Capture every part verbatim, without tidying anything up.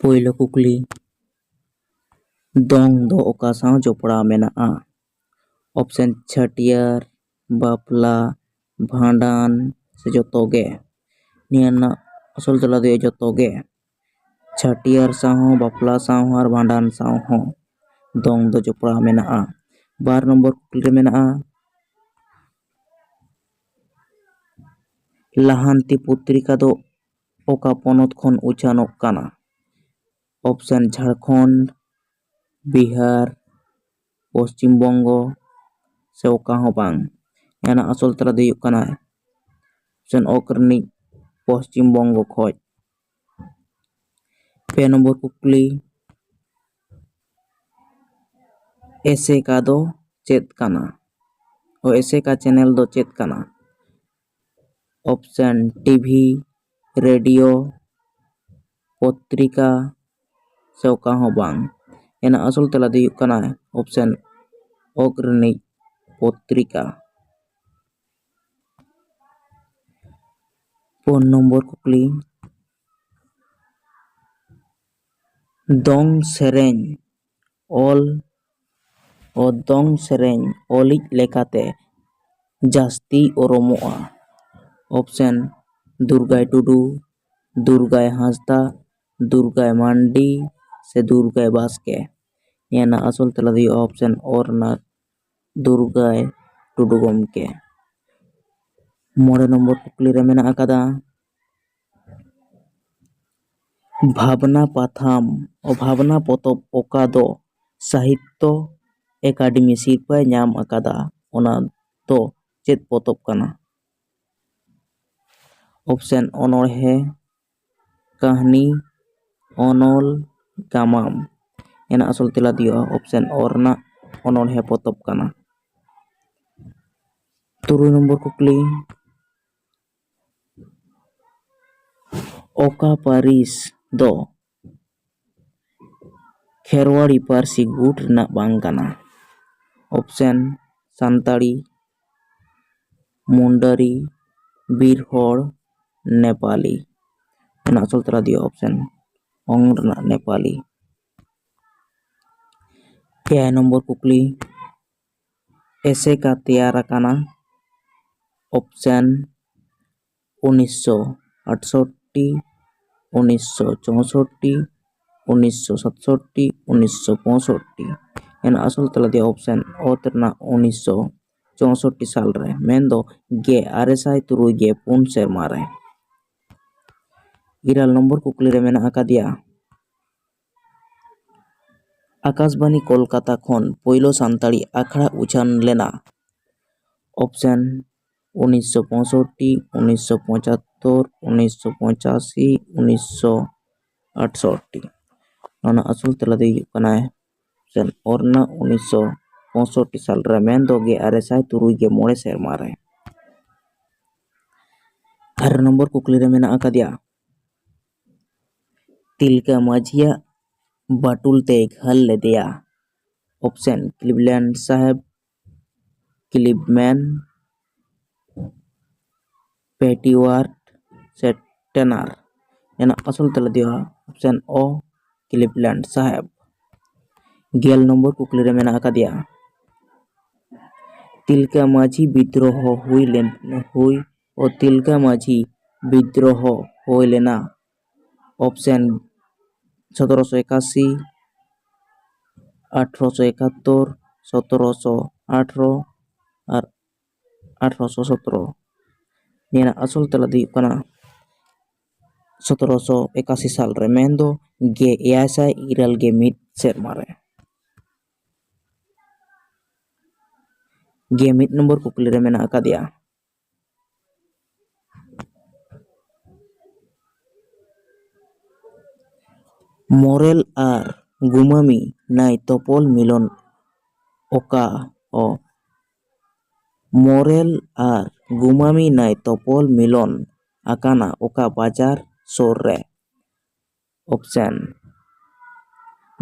ᱯᱳᱭᱞᱳ ᱠᱩᱠᱞᱤ, ᱫᱚᱝ ᱫᱚ ᱚᱠᱟ ᱥᱟᱶ ᱡᱚᱯᱲᱟᱣ ᱢᱮᱱᱟᱜᱼᱟ? ᱚᱯᱥᱮᱱ ᱪᱷᱟᱹᱴᱭᱟᱹᱨ, ᱵᱟᱯᱞᱟ, ᱵᱷᱟᱸᱰᱟᱱ ᱥᱮ ᱡᱚᱛᱚ ᱜᱮ? ᱱᱤᱭᱟᱹ ᱨᱮᱱᱟᱜ ᱟᱥᱚᱞ ᱛᱮᱞᱟ ᱫᱚ ᱦᱩᱭᱩᱜᱼᱟ ᱡᱚᱛᱚ ᱜᱮ᱾ ᱪᱷᱟᱹᱴᱭᱟᱹᱨ ᱥᱟᱶ ᱦᱚᱸ, ᱵᱟᱯᱞᱟ ᱥᱟᱶ ᱦᱚᱸ ᱟᱨ ᱵᱷᱟᱸᱰᱟᱱ ᱥᱟᱶ ᱦᱚᱸ ᱫᱚᱝ ᱫᱚ ᱡᱚᱯᱲᱟᱣ ᱢᱮᱱᱟᱜᱼᱟ᱾ ᱵᱟᱨ ᱱᱚᱢᱵᱚᱨ ᱠᱩᱠᱞᱤ ᱨᱮ ᱢᱮᱱᱟᱜᱼᱟ, ᱞᱟᱦᱟᱱᱛᱤ ᱯᱚᱛᱨᱤᱠᱟ ᱫᱚ ᱚᱠᱟ ᱯᱚᱱᱚᱛ ᱠᱷᱚᱱ ᱩᱪᱷᱟᱹᱱᱚᱜ ᱠᱟᱱᱟ? ᱚᱯᱥᱮᱱ ᱡᱷᱟᱲᱠᱷᱚᱸᱰ, ᱵᱤᱦᱟᱨ, ᱯᱚᱥᱪᱤᱢ ᱵᱚᱝᱜᱚ ᱥᱮ ᱚᱠᱟ ᱦᱚᱸ ᱵᱟᱝ? ᱱᱤᱭᱟᱹ ᱨᱮᱱᱟᱜ ᱟᱥᱚᱞ ᱛᱮᱞᱟ ᱫᱚ ᱦᱩᱭᱩᱜ ᱠᱟᱱᱟ ᱚᱯᱥᱮᱱ ᱚᱠ ᱨᱤᱱᱤᱡ ᱯᱚᱥᱪᱤᱢ ᱵᱚᱝᱜᱚ ᱠᱷᱚᱡ᱾ ᱯᱮ ᱱᱚᱢᱵᱚᱨ ᱠᱩᱠᱞᱤ, ᱮᱥᱮᱠᱟ ᱫᱚ ᱪᱮᱫ ᱠᱟᱱᱟ? ᱚ, ᱮᱥᱮᱠᱟ ᱪᱮᱱᱮᱞ ᱫᱚ ᱪᱮᱫ ᱠᱟᱱᱟ? ᱚᱯᱥᱮᱱ ᱴᱤᱵᱷᱤ, ᱨᱮᱰᱤᱭᱳ, ᱯᱚᱛᱨᱤᱠᱟ ᱥᱮ ᱚᱠᱟ ᱦᱚᱸ ᱵᱟᱝ? ᱮᱱᱟ ᱟᱥᱚᱞ ᱛᱮᱞᱟ ᱫᱚ ᱦᱩᱭᱩᱜ ᱠᱟᱱᱟ ᱚᱯᱥᱮᱱ ᱚᱠ ᱨᱤᱱᱤᱡ ᱯᱚᱛᱨᱤᱠᱟ᱾ ᱯᱩᱱ ᱱᱚᱢᱵᱚᱨ ᱠᱩᱠᱞᱤ, ᱫᱚᱝ ᱥᱮᱨᱮᱧ ᱚᱞ, ᱚ, ᱫᱚᱝ ᱥᱮᱨᱮᱧ ᱚᱞᱤᱡ ᱞᱮᱠᱟᱛᱮ ᱡᱟᱹᱥᱛᱤ ᱩᱨᱩᱢᱚᱜᱼᱟ? ᱚᱯᱥᱮᱱ ᱫᱩᱨᱜᱟᱭ ᱴᱩᱰᱩ, ᱫᱩᱨᱜᱟᱭ ᱦᱟᱸᱥᱫᱟ, ᱫᱩᱨᱜᱟᱭ ᱢᱟᱱᱰᱤ ᱥᱮ ᱫᱩᱨᱜᱟᱭ ᱵᱟᱥᱠᱮ? ᱱᱤᱭᱟᱹ ᱨᱮᱱᱟᱜ ᱟᱥᱚᱞ ᱛᱮᱞᱟ ᱫᱚ ᱦᱩᱭᱩᱜᱼᱟ ᱚᱯᱥᱮᱱ ᱚ ᱨᱮᱱᱟᱜ ᱫᱩᱨᱜᱟᱭ ᱴᱩᱰᱩ ᱜᱚᱢᱠᱮ᱾ ᱢᱚᱬᱮ ᱱᱚᱢᱵᱚᱨ ᱠᱩᱠᱞᱤ ᱨᱮ ᱢᱮᱱᱟᱜ ᱟᱠᱟᱫᱟ, ᱵᱷᱟᱵᱽᱱᱟ ᱯᱟᱛᱷᱟᱢ, ᱵᱷᱟᱵᱽᱱᱟ ᱯᱚᱛᱚᱵ ᱚᱠᱟ ᱫᱚ ᱥᱟᱦᱤᱛᱛᱚ ᱮᱠᱟᱰᱮᱢᱤ ᱥᱤᱨᱯᱟᱹᱭ ᱧᱟᱢ ᱟᱠᱟᱫᱟ, ᱚᱱᱟ ᱫᱚ ᱪᱮᱫ ᱯᱚᱛᱚᱵ ᱠᱟᱱᱟ? ᱚᱯᱥᱮᱱ ᱚᱱᱚᱬᱦᱮ, ᱠᱟᱹᱦᱱᱤ, ᱚᱱᱚᱞ, ᱜᱟᱢᱟᱢ᱾ ᱮᱱᱟ ᱟᱥᱚᱞ ᱛᱮᱞᱟ ᱫᱚ ᱦᱩᱭᱩᱜᱼᱟ ᱚᱯᱥᱮᱱ ᱚ ᱨᱮᱱᱟᱜ ᱚᱱᱚᱬᱦᱮ ᱯᱚᱛᱚᱵ ᱠᱟᱱᱟ᱾ ᱛᱩᱨᱩᱭ ᱱᱚᱢᱵᱚᱨ ᱠᱩᱠᱞᱤ, ᱚᱠᱟ ᱯᱟᱹᱨᱤᱥ ᱫᱚ ᱠᱷᱮᱨᱣᱟᱲᱤ ᱯᱟᱹᱨᱥᱤ ᱜᱩᱴ ᱨᱮᱱᱟᱜ ᱵᱟᱝ ᱠᱟᱱᱟ? ᱚᱯᱥᱮᱱ ᱥᱟᱱᱛᱟᱲᱤ, ᱢᱩᱱᱰᱟᱨᱤ, ᱵᱤᱨ ᱦᱚᱲ, ᱱᱮᱯᱟᱞᱤ᱾ ᱚᱱᱟ ᱟᱥᱚᱞ ᱛᱮᱞᱟ ᱫᱚ ᱦᱩᱭᱩᱜᱼᱟ ᱚᱯᱥᱮᱱ ᱚᱝ ᱨᱮᱱᱟᱜ ᱱᱮᱯᱟᱞᱤ᱾ ᱮᱭᱟᱭ ᱱᱚᱢᱵᱚᱨ ᱠᱩᱠᱞᱤ, ᱮᱥᱮᱠᱟ ᱛᱮᱭᱟᱨ ᱟᱠᱟᱱᱟ᱾ ᱚᱯᱥᱮᱱ ᱩᱱᱤᱥᱥᱚ ᱟᱴᱥᱚᱴᱴᱤ, ᱩᱱᱤᱥᱥᱚ ᱪᱳᱥᱚᱴᱴᱤ, ᱩᱱᱤᱥᱥᱚ ᱥᱟᱛᱥᱚᱴᱴᱤ, ᱩᱱᱤᱥᱥᱚ ᱯᱚᱸᱭᱥᱚᱴᱴᱤ᱾ ᱮᱱ ᱟᱥᱚᱞ ᱛᱮᱞᱟ ᱫᱚ ᱚᱯᱥᱮᱱ ᱚᱛ ᱨᱮᱱᱟᱜ ᱩᱱᱤᱥᱥᱚ ᱪᱳᱥᱚᱴᱴᱤ ᱥᱟᱞ ᱨᱮ, ᱢᱮᱱᱫᱚ ᱜᱮ ᱟᱨᱮ ᱥᱟᱭ ᱛᱩᱨᱩᱭ ᱜᱮ ᱯᱩᱱ ᱥᱮᱨᱢᱟ ᱨᱮ᱾ ᱤᱨᱟᱹᱞ ᱱᱚᱢᱵᱚᱨ ᱠᱩᱠᱞᱤ ᱨᱮ ᱢᱮᱱᱟᱜ ᱟᱠᱟᱫᱮᱭᱟ, ᱟᱠᱟᱥᱵᱟᱱᱤ ᱠᱳᱞᱠᱟᱛᱟ ᱠᱷᱚᱱ ᱯᱳᱭᱞᱳ ᱥᱟᱱᱛᱟᱲᱤ ᱟᱠᱷᱲᱟ ᱩᱪᱷᱟᱹᱱ ᱞᱮᱱᱟ᱾ ᱚᱯᱥᱮᱱ ᱩᱱᱤᱥᱥᱚ ᱯᱚᱸᱭᱥᱚᱴᱴᱤ, ᱩᱱᱤᱥᱥᱚ ᱯᱚᱸᱪᱟᱛᱛᱳᱨ, ᱩᱱᱤᱥᱥᱚ ᱯᱚᱸᱪᱟᱥᱤ, ᱩᱱᱤᱥᱥᱚ ᱟᱴᱥᱚᱴᱴᱤ᱾ ᱱᱚᱣᱟ ᱨᱮᱱᱟᱜ ᱟᱥᱚᱞ ᱛᱮᱞᱟ ᱫᱚ ᱦᱩᱭᱩᱜ ᱠᱟᱱᱟ ᱚᱯᱥᱮᱱ ᱚ ᱨᱮᱱᱟᱜ ᱩᱱᱤᱥᱥᱚ ᱯᱚᱸᱭᱥᱚᱴᱴᱤ ᱥᱟᱞ ᱨᱮ, ᱢᱮᱱᱫᱚ ᱜᱮ ᱟᱨᱮ ᱥᱟᱭ ᱛᱩᱨᱩᱭ ᱜᱮ ᱢᱚᱬᱮ ᱥᱮᱨᱢᱟ ᱨᱮ᱾ ᱟᱨᱮ ᱱᱚᱢᱵᱚᱨ ᱠᱩᱠᱞᱤ ᱨᱮ ᱢᱮᱱᱟᱜ ᱟᱠᱟᱫᱮᱭᱟ, ᱛᱤᱞᱠᱟᱹ ᱢᱟᱹᱡᱷᱤᱭᱟᱜ ᱵᱟᱹᱴᱩᱞ ᱛᱮᱭ ᱜᱷᱟᱹᱞ ᱞᱮᱫᱮᱭᱟ᱾ ᱚᱯᱥᱮᱱ ᱠᱞᱤᱵᱞᱮᱱᱰ ᱥᱟᱦᱮᱵᱽ, ᱠᱞᱤᱵᱢᱮᱱ, ᱯᱮᱴᱤᱣᱟᱨᱴ ᱥᱮ ᱴᱮᱱᱟᱨ᱾ ᱮᱱᱟ ᱟᱥᱚᱞ ᱛᱮᱞᱟ ᱫᱚ ᱦᱩᱭᱩᱜᱼᱟ ᱚᱯᱥᱮᱱ ᱚ, ᱠᱞᱤᱵᱞᱮᱱᱰ ᱥᱟᱦᱮᱵᱽ᱾ ᱜᱮᱞ ᱱᱚᱢᱵᱚᱨ ᱠᱩᱠᱞᱤ ᱨᱮ ᱢᱮᱱᱟᱜ ᱟᱠᱟᱫᱮᱭᱟ, ᱛᱤᱞᱠᱟᱹ ᱢᱟᱹᱡᱷᱤ ᱵᱤᱫᱽᱫᱨᱳᱦᱚ ᱦᱩᱭ ᱞᱮᱱ, ᱦᱩᱭ, ᱚ, ᱛᱤᱞᱠᱟᱹ ᱢᱟᱹᱡᱷᱤ ᱵᱤᱫᱽᱫᱨᱳᱦᱚ ᱦᱩᱭ ᱞᱮᱱᱟ᱾ ᱚᱯᱥᱮᱱ ᱥᱚᱛᱨᱚᱥᱚ ᱮᱠᱟᱥᱤ, ᱟᱴᱷᱨᱚᱥᱚ ᱮᱠᱟᱛᱛᱳᱨ, ᱥᱚᱛᱨᱚᱥᱚ ᱟᱴᱷᱨᱚ ᱟᱨ ᱟᱴᱷᱨᱚᱥᱚ ᱥᱚᱛᱨᱚ᱾ ᱱᱤᱭᱟᱹ ᱨᱮᱱᱟᱜ ᱟᱥᱚᱞ ᱛᱮᱞᱟ ᱫᱚ ᱦᱩᱭᱩᱜ ᱠᱟᱱᱟ ᱥᱚᱛᱨᱚᱥᱚ ᱮᱠᱟᱥᱤ ᱥᱟᱞ ᱨᱮ, ᱢᱮᱱᱫᱚ ᱜᱮ ᱮᱭᱟᱭ ᱥᱟᱭ ᱤᱨᱟᱹᱞ ᱜᱮ ᱢᱤᱫ ᱥᱮᱨᱢᱟ ᱨᱮ᱾ ᱜᱮ ᱢᱤᱫ ᱱᱚᱢᱵᱚᱨ ᱠᱩᱠᱞᱤ ᱨᱮ ᱢᱮᱱᱟᱜ ᱟᱠᱟᱫᱮᱭᱟ, ᱢᱚᱨᱮᱞ ᱟᱨ ᱜᱩᱢᱟᱹᱢᱤ ᱱᱟᱹᱭ ᱛᱚᱯᱚᱞ ᱢᱤᱞᱚᱱ ᱚᱠᱟ, ᱚ, ᱢᱚᱨᱮᱞ ᱟᱨ ᱜᱩᱢᱟᱹᱢᱤ ᱱᱟᱹᱭ ᱛᱚᱯᱚᱞ ᱢᱤᱞᱚᱱ ᱟᱠᱟᱱᱟ ᱚᱠᱟ ᱵᱟᱡᱟᱨ ᱥᱩᱨ ᱨᱮ? ᱚᱯᱥᱮᱱ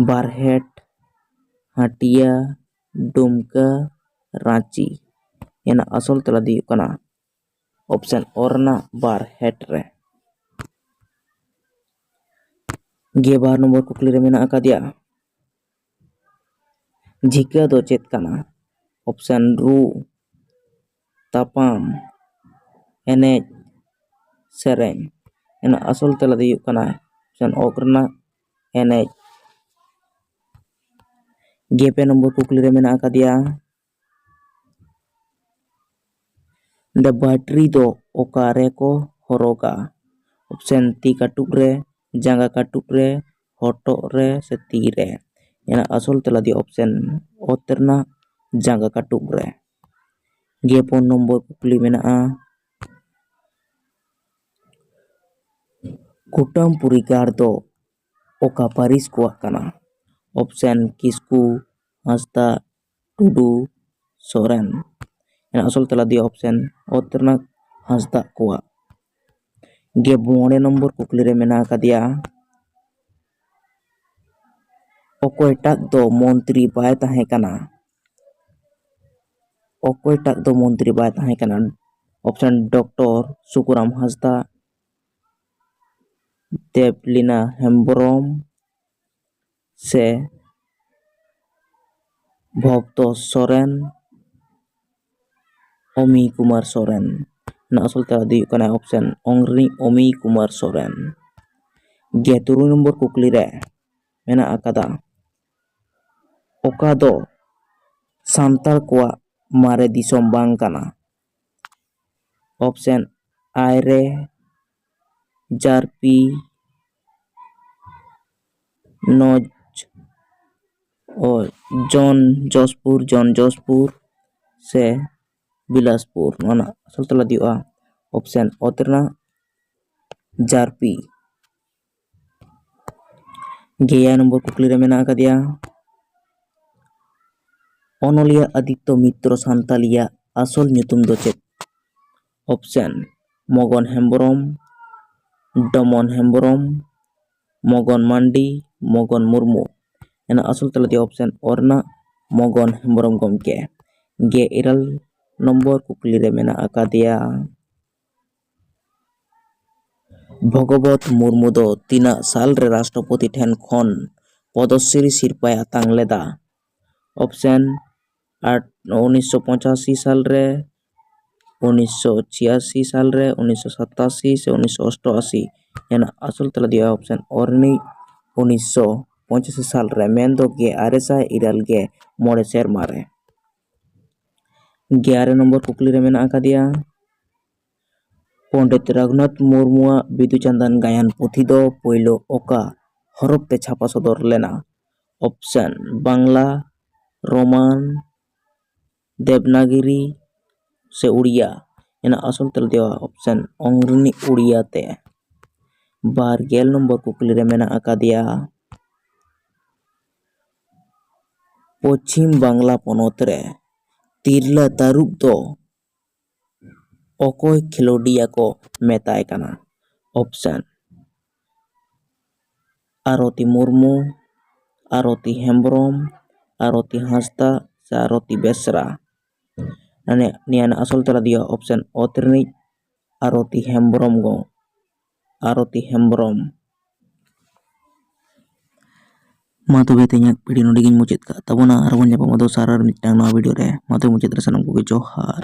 ᱵᱟᱨᱦᱮᱴ, ᱦᱟᱹᱴᱤᱭᱟᱹ, ᱰᱩᱢᱠᱟᱹ, ᱨᱟᱸᱪᱤ᱾ ᱮᱱᱟ ᱟᱥᱚᱞ ᱛᱮᱞᱟ ᱫᱚ ᱦᱩᱭᱩᱜ ᱠᱟᱱᱟ ᱚᱯᱥᱮᱱ ᱚ ᱨᱮᱱᱟᱜ ᱵᱟᱨᱦᱮᱴ ᱨᱮ᱾ ᱜᱮᱞ ᱵᱟᱨ ᱱᱚᱢᱵᱚᱨ ᱠᱩᱠᱞᱤ ᱨᱮ ᱢᱮᱱᱟᱜ ᱟᱠᱟᱫᱮᱭᱟ, ᱡᱷᱤᱠᱟᱹ ᱫᱚ ᱪᱮᱫ ᱠᱟᱱᱟ? ᱚᱯᱥᱮᱱ ᱨᱩ, ᱛᱟᱯᱟᱢ, ᱮᱱᱮᱡ, ᱥᱮᱨᱮᱧ᱾ ᱚᱱᱟ ᱟᱥᱚᱞ ᱛᱮᱞᱟ ᱫᱚ ᱦᱩᱭᱩᱜ ᱠᱟᱱᱟ ᱚᱯᱥᱮᱱ ᱚᱠ ᱨᱮᱱᱟᱜ ᱮᱱᱮᱡ᱾ ᱜᱮᱞ ᱯᱮ ᱱᱚᱢᱵᱚᱨ ᱠᱩᱠᱞᱤ ᱨᱮ ᱢᱮᱱᱟᱜ ᱟᱠᱟᱫᱮᱭᱟ, ᱫᱟ ᱵᱟᱹᱴᱨᱤ ᱫᱚ ᱚᱠᱟ ᱨᱮᱠᱚ ᱦᱚᱨᱚᱜᱟ? ᱚᱯᱥᱮᱱ ᱛᱤ ᱠᱟᱹᱴᱩᱵ ᱨᱮ, ᱡᱟᱸᱜᱟ ᱠᱟᱹᱴᱩᱵ ᱨᱮ, ᱦᱚᱴᱚᱜ ᱨᱮ ᱥᱮ ᱛᱤ ᱨᱮ? ᱚᱱᱟ ᱟᱥᱚᱞ ᱛᱮᱞᱟ ᱫᱚ ᱚᱯᱥᱮᱱ ᱚᱛ ᱨᱮᱱᱟᱜ ᱡᱟᱸᱜᱟ ᱠᱟᱹᱴᱩᱵ ᱨᱮ᱾ ᱜᱮᱞ ᱯᱩᱱ ᱱᱚᱢᱵᱚᱨ ᱠᱩᱠᱞᱤ ᱢᱮᱱᱟᱜᱼᱟ, ᱠᱩᱴᱟᱹᱢ ᱯᱩᱨᱤ ᱜᱟᱲ ᱫᱚ ᱚᱠᱟ ᱯᱟᱹᱨᱤᱥ ᱠᱚᱣᱟᱜ ᱠᱟᱱᱟ? ᱚᱯᱥᱮᱱ ᱠᱤᱥᱠᱩ, ᱦᱟᱸᱥᱫᱟ, ᱴᱩᱰᱩ, ᱥᱚᱨᱮᱱ᱾ ᱚᱱᱟ ᱟᱥᱚᱞ ᱛᱮᱞᱟ ᱫᱚ ᱚᱯᱥᱮᱱ ᱚᱛ ᱨᱮᱱᱟᱜ ᱦᱟᱸᱥᱫᱟ ᱠᱚᱣᱟᱜ᱾ ᱜᱮᱞ ᱢᱚᱬᱮ ᱱᱚᱢᱵᱚᱨ ᱠᱩᱠᱞᱤ ᱨᱮ ᱢᱮᱱᱟᱜ ᱟᱠᱟᱫᱮᱭᱟ, ᱚᱠᱚᱭᱴᱟᱜ ᱫᱚ ᱢᱚᱱᱛᱨᱤ ᱵᱟᱭ ᱛᱟᱦᱮᱸ ᱠᱟᱱᱟ? ᱚᱠᱚᱭᱴᱟᱜ ᱫᱚ ᱢᱚᱱᱛᱨᱤ ᱵᱟᱭ ᱛᱟᱦᱮᱸ ᱠᱟᱱᱟ? ᱚᱯᱥᱮᱱ ᱰᱚᱠᱴᱚᱨ ᱥᱩᱠᱩᱨᱟᱢ ᱦᱟᱸᱥᱫᱟ, ᱫᱮᱵᱽᱞᱤᱱᱟ ᱦᱮᱢᱵᱨᱚᱢ ᱥᱮ ᱵᱷᱚᱠᱛᱚ ᱥᱚᱨᱮᱱ, ᱚᱢᱤ ᱠᱩᱢᱟᱨ ᱥᱚᱨᱮᱱ᱾ ᱚᱱᱟ ᱟᱥᱚᱞ ᱛᱮᱞᱟ ᱫᱚ ᱦᱩᱭᱩᱜ ᱠᱟᱱᱟ ᱚᱯᱥᱮᱱ ᱚᱝᱨᱤ ᱚᱢᱤ ᱠᱩᱢᱟᱨ ᱥᱚᱨᱮᱱ᱾ ᱜᱮᱞ ᱛᱩᱨᱩᱭ ᱱᱚᱢᱵᱚᱨ ᱠᱩᱠᱞᱤ ᱨᱮ ᱢᱮᱱᱟᱜ ᱟᱠᱟᱫᱟ, ᱚᱠᱟ ᱫᱚ ᱥᱟᱱᱛᱟᱲ ᱠᱚᱣᱟᱜ ᱢᱟᱨᱮ ᱫᱤᱥᱚᱢ ᱵᱟᱝ ᱠᱟᱱᱟ? ᱚᱯᱥᱮᱱ ᱟᱭ ᱨᱮ, ᱡᱟᱨᱯᱤ, ᱱᱚᱡᱽ, ᱚ, ᱡᱚᱱ ᱡᱚᱥᱯᱩᱨ, ᱡᱚᱱ ᱡᱚᱥᱯᱩᱨ ᱥᱮ ᱵᱤᱞᱟᱥᱯᱩᱨ᱾ ᱱᱚᱣᱟ ᱨᱮᱱᱟᱜ ᱟᱥᱚᱞ ᱛᱮᱞᱟ ᱫᱚ ᱦᱩᱭᱩᱜᱼᱟ ᱚᱯᱥᱮᱱ ᱚᱛ ᱨᱮᱱᱟᱜ ᱡᱟᱨᱯᱤ᱾ ᱜᱮᱞ ᱮᱭᱟᱭ ᱱᱚᱢᱵᱚᱨ ᱠᱩᱠᱞᱤ ᱨᱮ ᱢᱮᱱᱟᱜ ᱟᱠᱟᱫᱮᱭᱟ, ᱚᱱᱚᱞᱤᱭᱟᱹ ᱟᱫᱤᱛᱛᱚ ᱢᱤᱛᱨᱚ ᱥᱟᱱᱛᱟᱞᱤᱭᱟᱜ ᱟᱥᱚᱞ ᱧᱩᱛᱩᱢ ᱫᱚ ᱪᱮᱫ? ᱚᱯᱥᱮᱱ ᱢᱚᱜᱚᱱ ᱦᱮᱢᱵᱨᱚᱢ, ᱰᱚᱢᱚᱱ ᱦᱮᱢᱵᱨᱚᱢ, ᱢᱚᱜᱚᱱ ᱢᱟᱱᱰᱤ, ᱢᱚᱜᱚᱱ ᱢᱩᱨᱢᱩ᱾ ᱚᱱᱟ ᱟᱥᱚᱞ ᱛᱮᱞᱟ ᱫᱚ ᱚᱯᱥᱮᱱ ᱚ ᱨᱮᱱᱟᱜ ᱢᱚᱜᱚᱱ ᱦᱮᱢᱵᱨᱚᱢ ᱜᱚᱢᱠᱮ᱾ ᱜᱮᱞ ᱤᱨᱟᱹᱞ ᱱᱚᱢᱵᱚᱨ ᱠᱩᱠᱞᱤ ᱨᱮ ᱢᱮᱱᱟᱜ ᱟᱠᱟᱫᱮᱭᱟ, ᱵᱷᱚᱜᱚᱵᱚᱛ ᱢᱩᱨᱢᱩ ᱫᱚ ᱛᱤᱱᱟᱹᱜ ᱥᱟᱞ ᱨᱮ ᱨᱟᱥᱴᱨᱚᱯᱚᱛᱤ ᱴᱷᱮᱱ ᱠᱷᱚᱱ ᱯᱚᱫᱚᱥᱥᱨᱤ ᱥᱤᱨᱯᱟᱹᱭ ᱟᱛᱟᱝ ᱞᱮᱫᱟ? ᱚᱯᱥᱮᱱ ᱟᱴ, ᱩᱱᱤᱥᱥᱚ ᱯᱚᱸᱪᱟᱥᱤ ᱥᱟᱞ ᱨᱮ, ᱩᱱᱤᱥᱥᱚ ᱪᱷᱤᱭᱟᱥᱤ ᱥᱟᱞ ᱨᱮ, ᱩᱱᱤᱥᱥᱚ ᱥᱟᱛᱟᱥᱤ ᱥᱮ ᱩᱱᱤᱥᱥᱚ ᱚᱥᱴᱚᱟᱥᱤ? ᱮᱱᱟ ᱟᱥᱚᱞ ᱛᱮᱞᱟ ᱫᱤᱭᱟ ᱚᱯᱥᱮᱱ ᱚᱨᱱᱤᱡ ᱩᱱᱤᱥᱥᱚ ᱯᱚᱸᱪᱟᱥᱤ ᱥᱟᱞ ᱨᱮ, ᱢᱮᱱᱫᱚ ᱜᱮᱞ ᱟᱨᱮ ᱥᱟᱭ ᱤᱨᱟᱹᱞ ᱜᱮ ᱢᱚᱬᱮ ᱥᱮᱨᱢᱟ ᱨᱮ᱾ ᱜᱮᱞ ᱟᱨᱮ ᱱᱚᱢᱵᱚᱨ ᱠᱩᱠᱞᱤ ᱨᱮ ᱢᱮᱱᱟᱜ ᱟᱠᱟᱫᱮᱭᱟ, ᱯᱚᱱᱰᱤᱛ ᱨᱚᱜᱷᱩᱱᱟᱛᱷ ᱢᱩᱨᱢᱩᱣᱟᱜ ᱵᱤᱫᱩ ᱪᱟᱸᱫᱟᱱ ᱜᱟᱭᱟᱱ ᱯᱩᱛᱷᱤ ᱫᱚ ᱯᱳᱭᱞᱳ ᱚᱠᱟ ᱦᱚᱨᱚᱯ ᱛᱮ ᱪᱷᱟᱯᱟ ᱥᱚᱫᱚᱨ ᱞᱮᱱᱟ? ᱚᱯᱥᱮᱱ ᱵᱟᱝᱞᱟ, ᱨᱳᱢᱟᱱ, ᱫᱮᱵᱽᱱᱟᱜᱤᱨᱤ ᱥᱮ ᱩᱲᱤᱭᱟ? ᱮᱱᱟ ᱟᱥᱚᱞ ᱛᱮᱞᱟ ᱫᱮᱣᱟ ᱚᱯᱥᱮᱱ ᱚᱝᱨᱤᱱᱤ ᱩᱲᱤᱭᱟ ᱛᱮ᱾ ᱵᱟᱨ ᱜᱮᱞ ᱱᱚᱢᱵᱚᱨ ᱠᱩᱠᱞᱤ ᱨᱮ ᱢᱮᱱᱟᱜ ᱟᱠᱟᱫᱮᱭᱟ, ᱯᱚᱪᱷᱤᱢ ᱵᱟᱝᱞᱟ ᱯᱚᱱᱚᱛ ᱨᱮ ᱛᱤᱨᱞᱟᱹ ᱛᱟᱹᱨᱩᱵ ᱫᱚ ᱚᱠᱚᱭ ᱠᱷᱮᱞᱳᱰᱤᱭᱟᱹ ᱠᱚ ᱢᱮᱛᱟᱭ ᱠᱟᱱᱟ? ᱚᱯᱥᱮᱱ ᱟᱨᱚᱛᱤ ᱢᱩᱨᱢᱩ, ᱟᱨᱚᱛᱤ ᱦᱮᱢᱵᱨᱚᱢ, ᱟᱨᱚᱛᱤ ᱦᱟᱸᱥᱫᱟ ᱥᱮ ᱟᱨᱚᱛᱤ ᱵᱮᱥᱨᱟ? ᱱᱤᱭᱟᱹ ᱨᱮᱱᱟᱜ ᱟᱥᱚᱞ ᱛᱮᱞᱟ ᱫᱤᱭᱟ ᱚᱯᱥᱮᱱ ᱚᱛ ᱨᱤᱱᱤᱡ ᱟᱨᱚᱛᱤ ᱦᱮᱢᱵᱨᱚᱢ ᱜᱚ, ᱟᱨᱚᱛᱤ ᱦᱮᱢᱵᱨᱚᱢ᱾ ᱢᱟ ᱛᱚᱵᱮ ᱛᱮᱦᱮᱧᱟᱜ ᱵᱷᱤᱰᱤᱭᱳ ᱱᱚᱰᱮ ᱜᱤᱧ ᱢᱩᱪᱟᱹᱫ ᱠᱟᱜ ᱛᱟᱵᱚᱱᱟ᱾ ᱟᱨᱵᱚᱱ ᱧᱟᱯᱟᱢᱟ ᱫᱚᱥᱟᱨ ᱟᱨ ᱢᱤᱫᱴᱟᱝ ᱱᱟᱣᱟ ᱵᱷᱤᱰᱤᱭᱳ ᱨᱮ᱾ ᱢᱟ ᱛᱚᱵᱮ ᱢᱩᱪᱟᱹᱫ ᱨᱮ ᱥᱟᱱᱟᱢ ᱠᱚᱜᱮ ᱡᱚᱦᱟᱨ᱾